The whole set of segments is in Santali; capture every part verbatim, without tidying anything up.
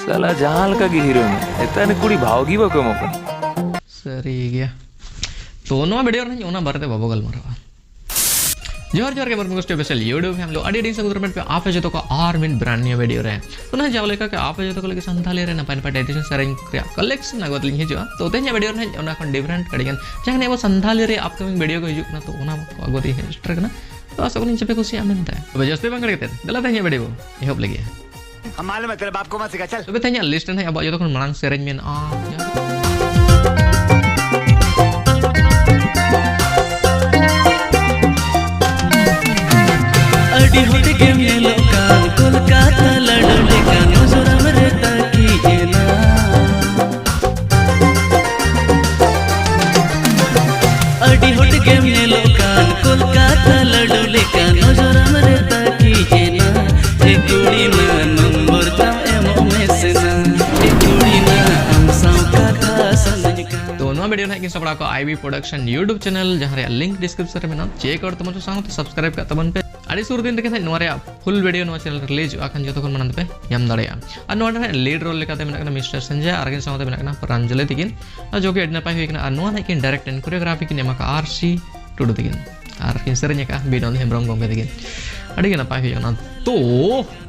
ᱥᱟᱞᱟ ᱡᱟᱦᱟᱸ ᱞᱮᱠᱟ ᱜᱮ ᱦᱤᱨᱳᱭᱤᱱ, ᱮᱴᱟᱜ ᱨᱮᱱ ᱠᱩᱲᱤ ᱵᱷᱟᱣ ᱜᱮ ᱵᱟᱠᱚ ᱮᱢᱚᱜ ᱠᱟᱱᱟ᱾ ᱥᱟᱹᱨᱤ ᱜᱮᱭᱟ᱾ ᱛᱚ ᱱᱚᱣᱟ ᱵᱷᱤᱰᱤᱭᱳ ᱨᱮ ᱚᱱᱟ ᱵᱟᱨᱮᱛᱮ ᱵᱟᱵᱚ ᱜᱟᱞᱢᱟᱨᱟᱣᱟ᱾ ᱡᱚᱦᱟᱨ ᱡᱚᱦᱟᱨ ᱜᱮ ᱵᱚᱨᱢᱟ ᱜᱳᱥᱴᱤ ᱚᱯᱷᱤᱥᱤᱭᱟᱞ YouTube ᱯᱷᱮᱢᱤᱞᱤ ᱟᱹᱰᱤ ᱟᱹᱰᱤ ᱥᱟᱹᱜᱩᱱ ᱫᱟᱨᱟᱢ ᱯᱮ ᱟᱯᱮ ᱡᱚᱛᱚ ᱠᱚ ᱟᱨ ᱢᱤᱫ brand new ᱵᱷᱤᱰᱤᱭᱳ ᱨᱮ᱾ ᱛᱚ ᱱᱟᱦᱟᱜ ᱡᱟᱣ ᱞᱮᱠᱟ ᱜᱮ ᱟᱯᱮ ᱡᱚᱛᱚ ᱠᱚ ᱞᱟᱹᱜᱤᱫ ᱥᱟᱱᱛᱷᱟᱞᱤ ᱨᱮ ᱱᱟᱯᱟᱭ ᱱᱟᱯᱟᱭ ᱴᱨᱮᱰᱤᱥᱚᱱᱟᱞ ᱥᱮᱨᱮᱧ ᱨᱮᱭᱟᱜ ᱠᱟᱞᱮᱠᱥᱚᱱ ᱟᱹᱜᱩ ᱠᱟᱛᱮ ᱞᱤᱧ ᱦᱤᱡᱩᱜᱼᱟ᱾ ᱛᱚ ᱛᱮᱦᱮᱧᱟᱜ ᱵᱷᱤᱰᱤᱭᱳ ᱨᱮ ᱱᱟᱦᱟᱜ ᱚᱱᱟ ᱠᱷᱚᱱ ᱰᱤᱯᱷᱟᱨᱮᱱᱴ ᱟᱹᱰᱤ ᱜᱟᱱ ᱡᱟᱦᱟᱸ ᱟᱵᱚ ᱥᱟᱱᱛᱷᱟᱞᱤ ᱨᱮ ᱟᱯᱠᱟᱢᱤᱝ ᱵᱷᱤᱰᱤᱭᱳ ᱠᱚ ᱦᱤᱡᱩᱜ ᱠᱟᱱᱟ, ᱛᱚ ᱚᱱᱟ ᱠᱚ ᱟᱹᱜᱩ ᱠᱟᱛᱮ ᱤᱧ ᱦᱮᱡ ᱥᱮᱴᱮᱨ ᱠᱟᱱᱟ᱾ ᱛᱚ ᱟᱥᱚᱜ ᱠᱟᱹᱱᱟᱹᱧ ᱪᱮᱯᱮ ᱠᱩᱥᱤᱭᱟᱜᱼᱟ ᱢᱮᱱᱛᱮ᱾ ᱛᱚᱵᱮ ᱡᱟᱹᱥᱛᱤ ᱵᱟᱝ ᱜᱷᱟᱹᱲᱤ ᱠᱟᱛᱮ ᱫᱮᱞᱟ ᱛᱮᱦᱮᱧᱟᱜ ᱵᱷᱤᱰᱤᱭᱳ ᱮᱦᱚᱵ ᱞᱟᱹᱜᱤᱫ᱾ हम मालूम है तेरे बाप को मत सिखा, चल। ᱛᱚᱵᱮ ᱛᱮᱦᱮᱧᱟᱜ ᱞᱤᱥᱴ ᱨᱮ ᱱᱟᱦᱟᱜ ᱟᱵᱚᱣᱟᱜ ᱡᱚᱛᱚ ᱠᱷᱚᱱ ᱢᱟᱲᱟᱝ ᱥᱮᱨᱮᱧ ᱢᱮᱱᱟᱜᱼᱟ᱾ ᱟᱹᱰᱤ ᱦᱚᱲ ᱜᱮᱢ ᱧᱮᱞᱚᱜ ᱠᱟᱱ ᱠᱳᱞᱠᱟᱛᱟ ᱞᱟᱹᱰᱩ ᱞᱮᱠᱟ ᱱᱚᱡᱚᱨ ᱟᱢ ᱨᱮ ᱛᱟᱹᱠᱤᱡ ᱮᱱᱟ᱾ ᱟᱹᱰᱤ ᱦᱚᱲ ᱜᱮᱢ ᱧᱮᱞᱚᱜ ᱠᱟᱱ ᱠᱳᱞᱠᱟᱛᱟ ᱞᱟᱹᱰᱩ ᱞᱮᱠᱟ ᱱᱚᱡᱚᱨ ᱟᱢ ᱨᱮ ᱛᱟᱹᱠᱤᱡ ᱮᱱᱟ᱾ ᱮ ᱠᱩᱲᱤ ᱱᱟ ᱱᱚᱢᱵᱚᱨ ᱛᱟᱢ ᱮᱢᱚᱜ ᱢᱮᱥᱮ ᱱᱟ᱾ ᱮ ᱠᱩᱲᱤ ᱱᱟ ᱟᱢ ᱥᱟᱶ ᱠᱟᱛᱷᱟ ᱥᱟᱱᱟᱧ ᱠᱟᱱᱟ᱾ ᱛᱚ ᱱᱚᱣᱟ ᱵᱷᱤᱰᱤᱭᱳ ᱱᱟᱦᱟᱜ ᱠᱤᱱ ᱥᱟᱯᱲᱟᱣ ᱠᱟᱜᱼᱟ I B production YouTube channel, ᱡᱟᱦᱟᱸ ᱨᱮᱭᱟᱜ ᱞᱤᱝᱠ ᱰᱤᱥᱠᱨᱤᱯᱥᱚᱱ ᱨᱮ ᱢᱮᱱᱟᱜᱼᱟ, ᱪᱮᱠ ᱟᱣᱩᱴ ᱛᱟᱵᱚᱱ ᱯᱮ, ᱥᱟᱶᱛᱮ ᱥᱟᱵᱥᱠᱨᱟᱭᱤᱵ ᱠᱟᱜ ᱛᱟᱵᱚᱱ ᱯᱮ᱾ ᱟᱹᱰᱤ ᱥᱩᱨ ᱫᱤᱱ ᱨᱮᱜᱮ ᱱᱟᱦᱟᱜ ᱱᱚᱣᱟ ᱨᱮᱭᱟᱜ ᱯᱷᱩᱞ ᱵᱷᱤᱰᱤᱭᱳ ᱱᱚᱣᱟ ᱪᱮᱱᱮᱞ ᱨᱮ ᱨᱤᱞᱤᱡᱚᱜᱼᱟ, ᱠᱷᱟᱱ ᱡᱚᱛᱚ ᱠᱷᱚᱱ ᱢᱟᱲᱟᱝ ᱫᱚᱯᱮ ᱧᱟᱢ ᱫᱟᱲᱮᱭᱟᱜᱼᱟ᱾ ᱟᱨ ᱱᱚᱣᱟ ᱨᱮ ᱱᱟᱦᱟᱜ ᱞᱤᱰ ᱨᱳᱞ ᱞᱮᱠᱟᱛᱮ ᱢᱮᱱᱟᱜ ᱠᱟᱱᱟ ᱢᱤᱥᱴᱟᱨ ᱥᱚᱧᱡᱚᱭ ᱟᱨ ᱟᱹᱠᱤᱱ ᱥᱟᱶᱛᱮ ᱢᱮᱱᱟᱜ ᱠᱟᱱᱟ ᱯᱨᱟᱧᱡᱚᱞᱤ ᱛᱟᱹᱠᱤᱱ᱾ ᱟᱨ ᱡᱚ ᱠᱤ ᱟᱹᱰᱤ ᱱᱟᱯᱟᱭ ᱦᱩᱭ ᱠᱟᱱᱟ᱾ ᱟᱨ ᱱᱚᱣᱟ ᱱᱟᱦᱟᱜ ᱠᱤᱱ ᱰᱟᱭᱨᱮᱠᱴ ᱮᱱ ᱠᱳᱨᱤᱭᱳᱜᱨᱟᱯᱷᱤ ᱠᱤᱱ ᱮᱢ ᱟᱠᱟᱫᱼᱟ ᱟᱨ ᱥᱤ ᱴᱩᱰᱩ ᱛᱟᱹᱠᱤᱱ᱾ ᱟᱨ ᱠᱤᱱ ᱥᱮᱨᱮᱧ ᱟᱠᱟᱫᱼᱟ ᱵᱤᱱᱚᱫ ᱦᱮᱢᱵᱨᱚᱢ ᱜᱚᱢᱠᱮ ᱛᱟᱹᱠᱤᱱ᱾ ᱟᱹᱰᱤ ᱜᱮ ᱱᱟᱯᱟᱭ ᱦᱩᱭ ᱠᱟᱱᱟ᱾ ᱛᱚ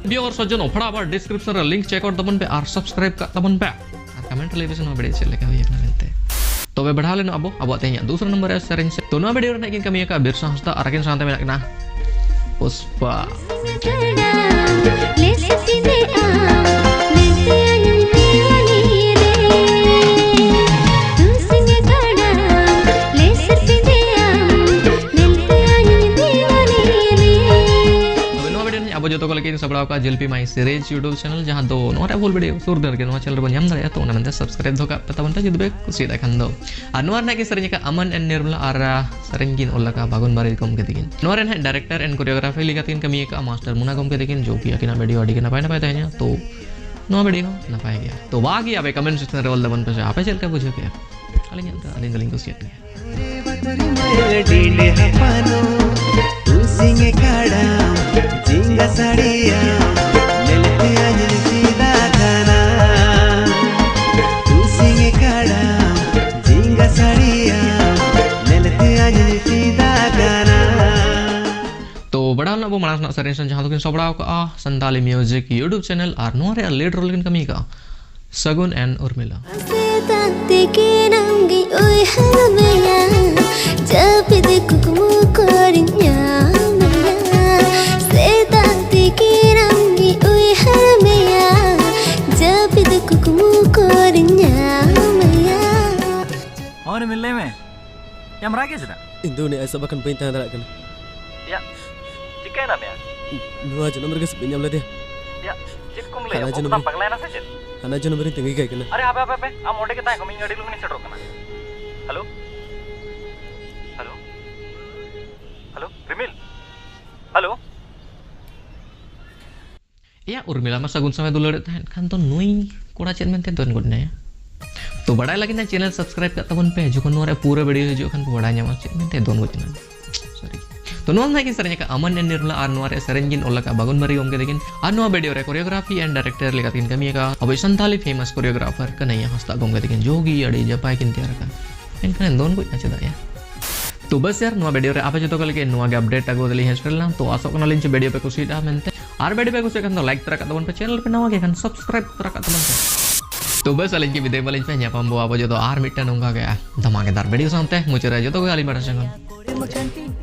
ᱵᱤᱭᱚᱨ ᱥᱚᱡᱚᱱ ᱚᱯᱷᱲᱟ ᱟᱵᱟᱨ ᱰᱤᱥᱠᱨᱤᱯᱥᱚᱱ ᱨᱮ ᱞᱤᱝᱠ ᱪᱮᱠ ᱟᱣᱩᱴ ᱛᱟᱵᱚᱱ ᱯᱮ ᱟᱨ ᱥᱟᱵᱥᱠᱨᱟᱭᱤᱵ ᱠᱟᱜ ᱛᱟᱵᱚᱱ ᱯᱮ᱾ ᱟᱨ ᱠᱚᱢᱮᱱᱴ ᱨᱮ ᱞᱟᱹᱭ ᱯᱮ ᱥᱮ ᱱᱚᱣᱟ ᱵᱷᱤᱰᱤᱭᱳ ᱪᱮᱫ ᱞᱮᱠᱟ ᱦᱩᱭ ᱟᱠᱟᱱᱟ ᱢᱮᱱᱛᱮ᱾ ᱛᱚᱵᱮ ᱵᱟᱲᱦᱟᱣ ᱞᱮᱱᱟ ᱟᱵᱚ ᱟᱵᱚᱣᱟᱜ ᱛᱮᱦᱮᱧᱟᱜ ᱫᱩᱥᱨᱟ ᱱᱚᱢᱵᱚᱨ ᱨᱮᱭᱟᱜ ᱥᱮᱨᱮᱧ ᱥᱮᱫ᱾ ᱛᱚ ᱱᱚᱣᱟ ᱵᱷᱤᱰᱤᱭᱳ ᱨᱮ ᱱᱟᱦᱟᱜ ᱠᱤᱱ ᱠᱟᱹᱢᱤ ᱟᱠᱟᱫᱼᱟ ᱵᱤᱨᱥᱟ ᱦᱟᱸᱥᱫᱟ ᱟᱨ ᱟᱹᱠᱤᱱ ᱥᱟᱶᱛᱮ ᱢᱮᱱᱟᱜ ᱠᱤᱱᱟ ᱯᱩᱥᱯᱟ᱾ ᱞᱮᱥᱮ ᱯᱤᱸᱫᱟᱹᱜ ᱟᱢ, ᱢᱮᱱᱛᱮ ᱟᱹᱧ ᱫᱤᱣᱟᱱᱤ ᱨᱮ᱾ ᱛᱩᱥᱤᱧ ᱠᱟᱰᱟ, ᱞᱮᱥᱮ ᱯᱤᱸᱫᱟᱹᱜ ᱟᱢ, ᱢᱮᱱᱛᱮ ᱟᱹᱧ ᱫᱤᱣᱟᱱᱤ ᱨᱮ᱾ ᱛᱚᱵᱮ ᱱᱚᱣᱟ ᱵᱷᱤᱰᱤᱭᱳ ᱨᱮ ᱟᱵᱚ ᱡᱚᱛᱚ ᱠᱚ ᱞᱟᱹᱜᱤᱫ ᱤᱧ ᱥᱟᱯᱲᱟᱣ ᱟᱠᱟᱫ ᱡᱤᱞᱯᱤ ᱢᱟᱭ ᱥᱤᱨᱤᱡᱽ YouTube ᱪᱮᱱᱮᱞ, ᱡᱟᱦᱟᱸ ᱫᱚ ᱱᱚᱣᱟ ᱨᱮᱭᱟᱜ ᱯᱷᱩᱞ ᱵᱷᱤᱰᱤᱭᱳ ᱥᱩᱨ ᱫᱤᱱ ᱨᱮᱜᱮ ᱱᱚᱣᱟ ᱪᱮᱱᱮᱞ ᱨᱮᱵᱚᱱ ᱧᱟᱢ ᱫᱟᱲᱮᱭᱟᱜᱼᱟ᱾ ᱛᱚ ᱚᱱᱟ ᱢᱮᱱᱛᱮ ᱥᱟᱵᱥᱠᱨᱟᱭᱤᱵ ᱫᱚᱦᱚ ᱠᱟᱜ ᱯᱮ ᱛᱟᱵᱚᱱ ᱯᱮ ᱡᱩᱫᱤ ᱯᱮ ᱠᱩᱥᱤᱭᱟᱜ ᱠᱷᱟᱱ ᱫᱚ᱾ ᱟᱨ ᱱᱚᱣᱟ ᱨᱮᱱᱟᱜ ᱜᱮ ᱥᱮᱨᱮᱧ ᱟᱠᱟᱫ ᱟᱢᱟᱱ ᱮᱱ ᱱᱤᱨᱢᱚᱞᱟ ᱟᱨ, ᱟᱨ ᱥᱮᱨᱮᱧ ᱠᱤᱱ ᱚᱞ ᱟᱠᱟᱫ ᱵᱟᱜᱩᱱ ᱵᱟᱨᱤ ᱜᱚᱢᱠᱮ ᱛᱟᱹᱠᱤᱱ᱾ ᱱᱚᱣᱟ ᱨᱮ ᱱᱟᱦᱟᱜ ᱰᱟᱭᱨᱮᱠᱴᱚᱨ ᱮᱱ ᱠᱳᱨᱤᱭᱳᱜᱨᱟᱯᱷᱤ ᱞᱮᱠᱟᱛᱮ ᱠᱤᱱ ᱠᱟᱹᱢᱤ ᱟᱠᱟᱫᱼᱟ ᱢᱟᱥᱴᱟᱨ ᱢᱩᱱᱟ ᱜᱚᱢᱠᱮ ᱛᱟᱹᱠᱤᱱ, ᱡᱚ ᱠᱤ ᱟᱹᱠᱤᱱᱟᱜ ᱵᱷᱤᱰᱤᱭᱳ ᱟᱹᱰᱤ ᱜᱮ ᱱᱟᱯᱟᱭ ᱱᱟᱯᱟᱭ ᱛᱟᱦᱮᱱᱟ᱾ ᱛᱚ ᱱᱚᱣᱟ ᱵᱷᱤᱰᱤᱭᱳ ᱦᱚᱸ ᱱᱟᱯᱟᱭ ᱜᱮᱭᱟ᱾ ᱛᱚ ᱵᱟᱜᱤ ᱟᱯᱮ ᱠᱚᱢᱮᱱᱴ ᱥᱮᱠᱥᱚᱱ ᱨᱮ ᱚᱞ ᱛᱟᱵᱚᱱ ᱯᱮ ᱥᱮ ᱟᱯᱮ ᱪᱮᱫ ᱞᱮᱠᱟ ᱵᱩᱡᱷᱟᱹᱣ ᱠᱮᱫᱼᱟ? ᱟᱹᱞᱤᱧᱟᱜ ᱫᱚ ᱟᱹᱞᱤᱧ ᱫᱚᱞᱤᱧ ᱠᱩᱥᱤᱭᱟᱜ ᱜᱮᱭᱟ᱾ ᱰᱤᱸᱰᱮ ᱦᱟᱯᱟᱱᱚ, ᱛᱩᱥᱤᱝ ᱠᱟᱲᱟᱢ, ᱡᱤᱸᱜᱟ ᱥᱟᱲᱤᱭᱟᱢ, ᱧᱮᱞᱛᱮ ᱟᱹᱧ ᱪᱮᱫᱟᱜ ᱠᱟᱱᱟ᱾ ᱥᱮᱨᱮᱧ ᱥᱟᱶ ᱡᱟᱦᱟᱸ ᱫᱚᱠᱤᱱ ᱥᱟᱯᱲᱟᱣ ᱠᱟᱜᱼᱟ ᱥᱟᱱᱛᱟᱞᱤ ᱢᱤᱭᱩᱡᱤᱠ YouTube ᱪᱮᱱᱮᱞ, ᱟᱨ ᱱᱚᱣᱟ ᱨᱮᱭᱟᱜ ᱞᱤᱰ ᱨᱳᱞ ᱠᱤᱱ ᱠᱟᱹᱢᱤ ᱠᱟᱜᱼᱟ ᱥᱟᱹᱜᱩᱱ ᱮᱱ ᱩᱨᱢᱤᱞᱟ᱾ ᱥᱮᱛᱟᱜ ᱛᱤᱠᱤᱱ ᱟᱢᱜᱮᱧ ᱩᱭᱦᱟᱹᱨ ᱢᱮᱭᱟ, ᱡᱟᱹᱯᱤᱫ ᱠᱩᱠᱢᱩ ᱠᱚᱨᱮᱧ ᱧᱟᱢ ᱢᱮᱭᱟ᱾ ᱥᱮᱛᱟᱜ ᱛᱤᱠᱤᱱ ᱟᱢᱜᱮᱧ ᱩᱭᱦᱟᱹᱨ ᱢᱮᱭᱟ, ᱡᱟᱹᱯᱤᱫ ᱠᱩᱠᱢᱩ ᱠᱚᱨᱮᱧ ᱧᱟᱢ ᱢᱮᱭᱟ᱾ ᱦᱚᱸ ᱨᱤᱢᱤᱞ, ᱞᱟᱹᱭ ᱢᱮ᱾ ᱭᱟᱢ ᱨᱟᱜᱮ ᱪᱮᱫᱟᱜ? ᱤᱧ ᱫᱚ ᱩᱱᱤ ᱟᱭᱥᱟ ᱵᱟᱠᱷᱟᱱ ᱵᱟᱹᱧ ᱛᱟᱦᱮᱸ ᱫᱟᱲᱮᱭᱟᱜ ᱠᱟᱱᱟ᱾ ᱭᱟ, ᱪᱤᱠᱟᱹᱭᱮᱱᱟ ᱢᱮᱭᱟ? ᱱᱚᱣᱟ ᱡᱚᱱᱚᱢ ᱨᱮᱜᱮ ᱥᱮ ᱵᱟᱹᱧ ᱧᱟᱢ ᱞᱮᱫᱮᱭᱟ᱾ ᱭᱟ, ᱪᱮᱫ ᱠᱚᱢ ᱞᱟᱹᱭᱟ? ᱦᱟᱱᱟ ᱡᱚᱱᱚᱢ ᱵᱚᱠᱚᱛᱟᱢ ᱨᱮ᱾ ᱯᱟᱜᱽᱞᱟᱭᱮᱱᱟ ᱥᱮ ᱪᱮᱫ? ᱦᱟᱱᱟ ᱡᱚᱱᱚᱢ ᱨᱤᱧ ᱛᱟᱺᱜᱤ ᱠᱟᱭ ᱠᱟᱱᱟ᱾ ᱟᱨᱮ, ᱦᱟᱯᱮ, ᱦᱟᱯᱮ, ᱦᱟᱯᱮ, ᱟᱢ ᱚᱸᱰᱮ ᱜᱮ ᱛᱟᱦᱮᱸ ᱠᱚᱜ ᱢᱮ, ᱤᱧ ᱟᱹᱰᱤ ᱞᱚᱜᱚᱱᱤᱧ ᱥᱮᱴᱮᱨᱚᱜ ᱠᱟᱱᱟ᱾ ᱦᱮᱞᱳ? ᱦᱮᱞᱳ? ᱦᱮᱞᱳ? ᱨᱤᱢᱤᱞ? ᱦᱮᱞᱳ? ᱮᱭᱟ, ᱩᱨᱢᱤᱞᱟ ᱢᱟ ᱥᱟᱹᱜᱩᱱ ᱥᱟᱶ ᱮ ᱫᱩᱞᱟᱹᱲᱮᱫ ᱛᱟᱦᱮᱸᱫ, ᱠᱷᱟᱱ ᱫᱚ ᱱᱩᱭ ᱠᱚᱲᱟ ᱪᱮᱫ ᱢᱮᱱᱛᱮ ᱫᱚᱱ ᱜᱚᱫ ᱮᱱᱟᱭᱟ? ᱛᱚ, ᱵᱟᱲᱟᱭ ᱞᱟᱹᱜᱤᱫ ᱱᱟ ᱪᱮᱱᱮᱞ ᱥᱟᱵᱥᱠᱨᱟᱭᱤᱵ ᱠᱟᱜ ᱛᱟᱵᱚᱱ ᱯᱮ, ᱡᱚᱠᱷᱚᱱ ᱱᱚᱣᱟ ᱨᱮ ᱯᱩᱨᱟᱹ ᱵᱷᱤᱰᱤᱭᱳ ᱦᱤᱡᱩᱜ ᱠᱷᱟᱱ ᱯᱮ ᱵᱟᱲᱟᱭ ᱧᱟᱢᱟ ᱪᱮᱫ ᱢᱮᱱᱛᱮ ᱫᱚᱱ ᱜᱚᱫ ᱮᱱᱟ᱾ ᱥᱚᱨᱤ᱾ ᱛᱚ, ᱱᱚᱣᱟ ᱨᱮᱱᱟᱜ ᱜᱮ ᱥᱮᱨᱮᱧ ᱟᱠᱟᱫ ᱟᱢᱟᱱ ᱮᱱ ᱱᱤᱨᱢᱚᱞᱟ, ᱟᱨ ᱱᱚᱣᱟ ᱨᱮ ᱥᱮᱨᱮᱧ ᱠᱤᱱ ᱚᱞ ᱟᱠᱟᱫ ᱵᱟᱜᱩᱱ ᱵᱟᱨᱤ ᱜᱚᱢᱠᱮ ᱛᱟᱹᱠᱤᱱ, ᱟᱨ ᱱᱚᱣᱟ ᱵᱷᱤᱰᱤᱭᱳ ᱨᱮ ᱠᱳᱨᱤᱭᱳᱜᱨᱟᱯᱷᱤ ᱮᱱᱰ ᱰᱟᱭᱨᱮᱠᱴᱚᱨ ᱞᱮᱠᱟᱛᱮ ᱠᱤᱱ ᱠᱟᱹᱢᱤ ᱟᱠᱟᱫ ᱟᱵᱚ ᱥᱟᱱᱛᱟᱞᱤ ᱯᱷᱮᱢᱟᱥ ᱠᱳᱨᱤᱭᱳᱜᱨᱟᱯᱷᱟᱨ ᱠᱟᱱᱟᱭᱟ ᱦᱟᱸᱥᱫᱟ ᱜᱚᱢᱠᱮ ᱛᱟᱹᱠᱤᱱ᱾ ᱡᱳᱜᱤ ᱟᱹᱰᱤ ᱡᱟᱯᱟᱭ ᱠᱤᱱ ᱛᱮᱭᱟᱨ ᱟᱠᱟᱫ, ᱢᱮᱱᱠᱷᱟᱱ ᱫᱚᱱ ᱜᱚᱡ ᱱᱟ ᱪᱮᱫᱟᱜ ᱭᱟ? ᱛᱚ ᱵᱮᱥ ᱭᱟᱨ, ᱱᱚᱣᱟ ᱵᱷᱤᱰᱤᱭᱳ ᱨᱮ ᱟᱯᱮ ᱡᱚᱛᱚ ᱠᱚ ᱞᱟᱹᱜᱤᱫ ᱱᱚᱣᱟ ᱜᱮ ᱟᱯᱰᱮᱴ ᱟᱹᱜᱩ ᱠᱟᱛᱮ ᱞᱤᱧ ᱦᱮᱡ ᱥᱮᱴᱮᱨ ᱞᱮᱱᱟ᱾ ᱛᱚ ᱟᱥᱚᱜ ᱠᱟᱱᱟᱞᱤᱧ ᱡᱮ ᱵᱷᱤᱰᱤᱭᱳ ᱯᱮ ᱠᱩᱥᱤᱭᱟᱜᱼᱟ ᱢᱮᱱᱛᱮ, ᱟᱨ ᱵᱷᱤᱰᱤᱭᱳ ᱯᱮ ᱠᱩᱥᱤᱭᱟᱜ ᱠᱷᱟᱱ ᱫᱚ ᱞᱟᱭᱤᱠ ᱛᱚᱨᱟ ᱠᱟᱜ ᱛᱟᱵᱚᱱ ᱯᱮ, ᱪᱮᱱᱮᱞ ᱯᱮ ᱱᱟᱣᱟ ᱜᱮ ᱠᱷᱟᱱ ᱥᱟᱵᱥᱠᱨᱟᱭᱤᱵ ᱛᱚᱨᱟ ᱠᱟᱜ ᱛᱟᱵᱚᱱ ᱯᱮ᱾ ᱛᱚ ᱵᱮᱥ, ᱟᱹᱞᱤᱧ ᱜᱮ ᱵᱤᱫᱟᱹᱭ ᱢᱟᱞᱤᱧ ᱯᱮ, ᱧᱟᱯᱟᱢ ᱵᱚ ᱟᱵᱚ ᱡᱚᱛᱚ ᱟᱨ ᱢᱤᱫᱴᱟᱝ ᱱᱚᱝᱠᱟ ᱜᱮ ᱫᱷᱟᱢᱟᱠᱮᱫᱟᱨ ᱵᱷᱤᱰᱤᱭᱳ ᱥᱟᱶᱛᱮ᱾ ᱢᱩᱪᱟᱹᱫ ᱨᱮ ᱡᱚᱛᱚ ᱠᱚᱜᱮ ᱟᱹᱞᱤᱧ ᱯᱟᱦᱴᱟ ᱥᱮᱱ ᱠᱷᱚᱱ